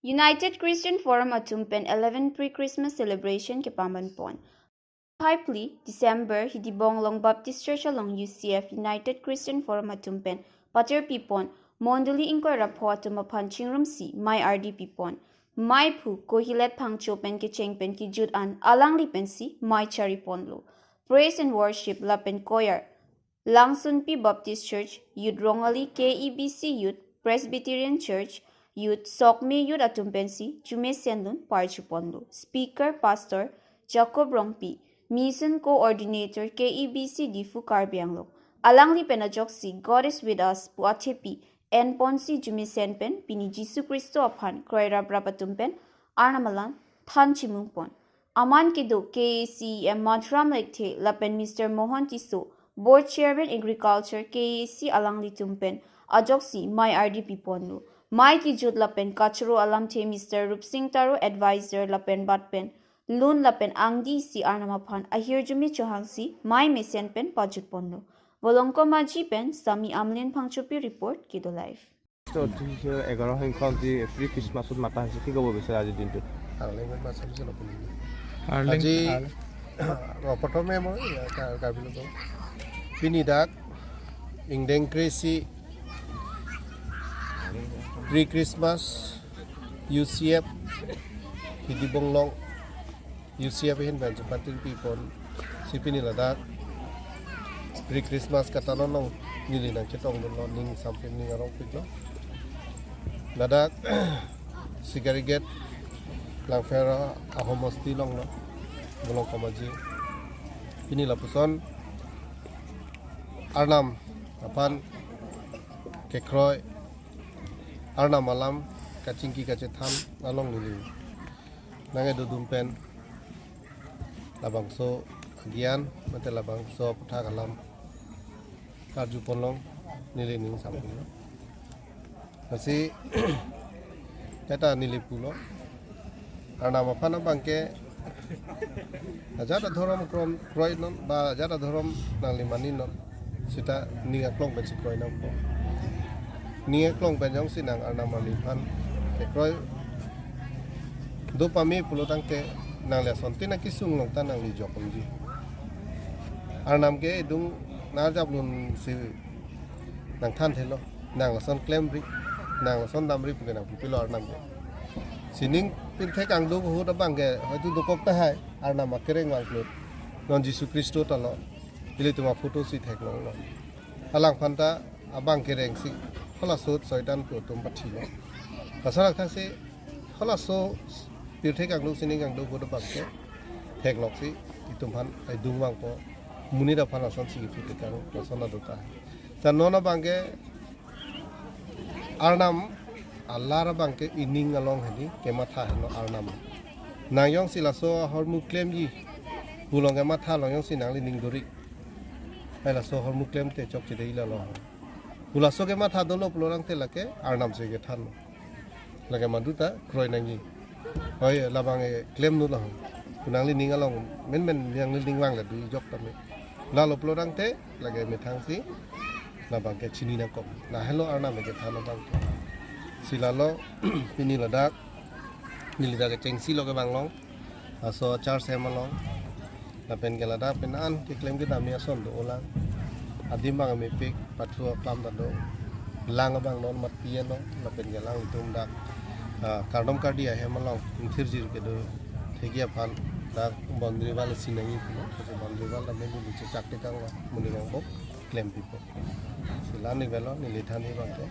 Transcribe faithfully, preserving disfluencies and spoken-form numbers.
United Christian Forum atum pen eleven pre-Christmas celebration kepaman pon. Phai phli December, Hidibonglong Baptist Church along U C F United Christian Forum atum pen pater pipon, mondoli ingkoi ra pho atum aphan chingrumsi mei ardi pipon. Meiphu Kohilet Phangcho pen kecheng pen kejut an alangli pensi mei chari ponlo. Praise and worship lapen choir, Langsunpi Baptist Church, Youth Rongali, K E B C Youth, Presbyterian Church, Youth, Sokme Youth atum pensi chumesen dun parju ponlo. Speaker, Pastor Jacob Rongpi, Mission Coordinator, K E B C Diphu, Karbi Anglong. Alangli pen ajoksi God is with us pu athepi en ponsi chumesen pen pini Jisu Khristo aphan kroi rap rap atum pen Arnam alam than chimung pon. Aman kedo K A C E M Madhuram Lekthe lapen Mister Mohan Tisso, Board Chairman Agriculture K A C, alanglitum pen ajoksi mei ardi piponlo. Mei kejut lapen kachoro alamthe Mister Rupsing Taro, Advisor lapen bat pen lun lapen angdi isi Arnam aphan ahirjume chohangsi mei mesen pen pajut ponlo. Volongkom Aji pen Sami Amlin Phangchopi report, Kedo Live. তো ঠিক আছে, এঘাৰ সংখ্যক যি প্ৰি খ্ৰীষ্টমাছত মাতা হৈছে, কি ক'ব বিচাৰে আজিৰ দিনটোত? আৰ্লিং মাছ হৈছে নতুন। আৰ্লিং আজি আৰ- অ, প্ৰথমে মই কা-, কাৰ্বি লোকক পিনি দাক ইংডেং ক্ৰেচি pre Christmas U C F হিদিবংলং U C F ahin pen chepatir pipon si pini ladak pre-Christmas katanon along neli nangchetong dunlo, ning sampin ning arongpiklo. Ladak Sikarigat Langpher ahomosti alonglo, Volongkom Aji. Pini lapuson Arnam aphan kekroi, Arnam alam kachingki kachethan along neli nangkedodun pen labangso agyan mate labangso aputhak alam karju ponlong neli ning sampinlo. Lasi keta neli pulo, Arnam aphan abangke ajat adhorom krom kroinon ba ajat adhorom nangli maninon, seta ning aklong pensi kroi nangpo. Ning aklong pen jongsi nang Arnam arni aphan kekroi do pame pulo tangte nangli asontin akesung along ta nangli jok unji. Arnam ke idung narjap lun si nangthanthelo, nang lason klemri, nang lason damri puke nangpipilo Arnam ke. Sining pirthe kangduk ahut abangke hoitu dokok tahai, Arnam akereng vangklut. Non Jisu Khristo talo, ilitum aphoto si theklonglo. Alangphan ta abang kerengsi halaso Soitan pu atum pathilo. Lason athak si halaso pirthe kangduk sining kangduk ahut abangke thekloksi itum aphan idung vangpo, monit aphan lasonsi kipu tekang lason adota. Sa non abangke Arnam alar abangke ining along hedi kematha henlo Arnam. Nang jongsi laso ahormu klemji pu along kematha along jongsi nangli ning dori, hai laso ahormu klemte chokche dei lalo. Pu laso kematha dolo pulo tangte lake Arnam si kethanlo. Lake maduta kroi nangji. Hoi, labang e klemnutlo. Pu nangli ning along menmen nangli ning vanglo dui jok tame. Lalo pulo tangte lake methangsi labangke chini nangkok. Lahelo Arnam kethan abangke. Si lalo pini ladak neli dak kechengsi lo kevanglong, laso church hem along, lapen ke ladak pen an keklem kedam ason do-olang. Adim abang mepik, pathu aklam ta do. Lang abang non mat piano, lapen ke alanglitum dak, ah, kardom kardi ahem along ingthirjir kedo thekji aphan dak boundary wall isi nangji pulo, laso boundary wall ta menu chechak tekanglo, monit angbong klem pipo. Si la ni velo, neli than abangke.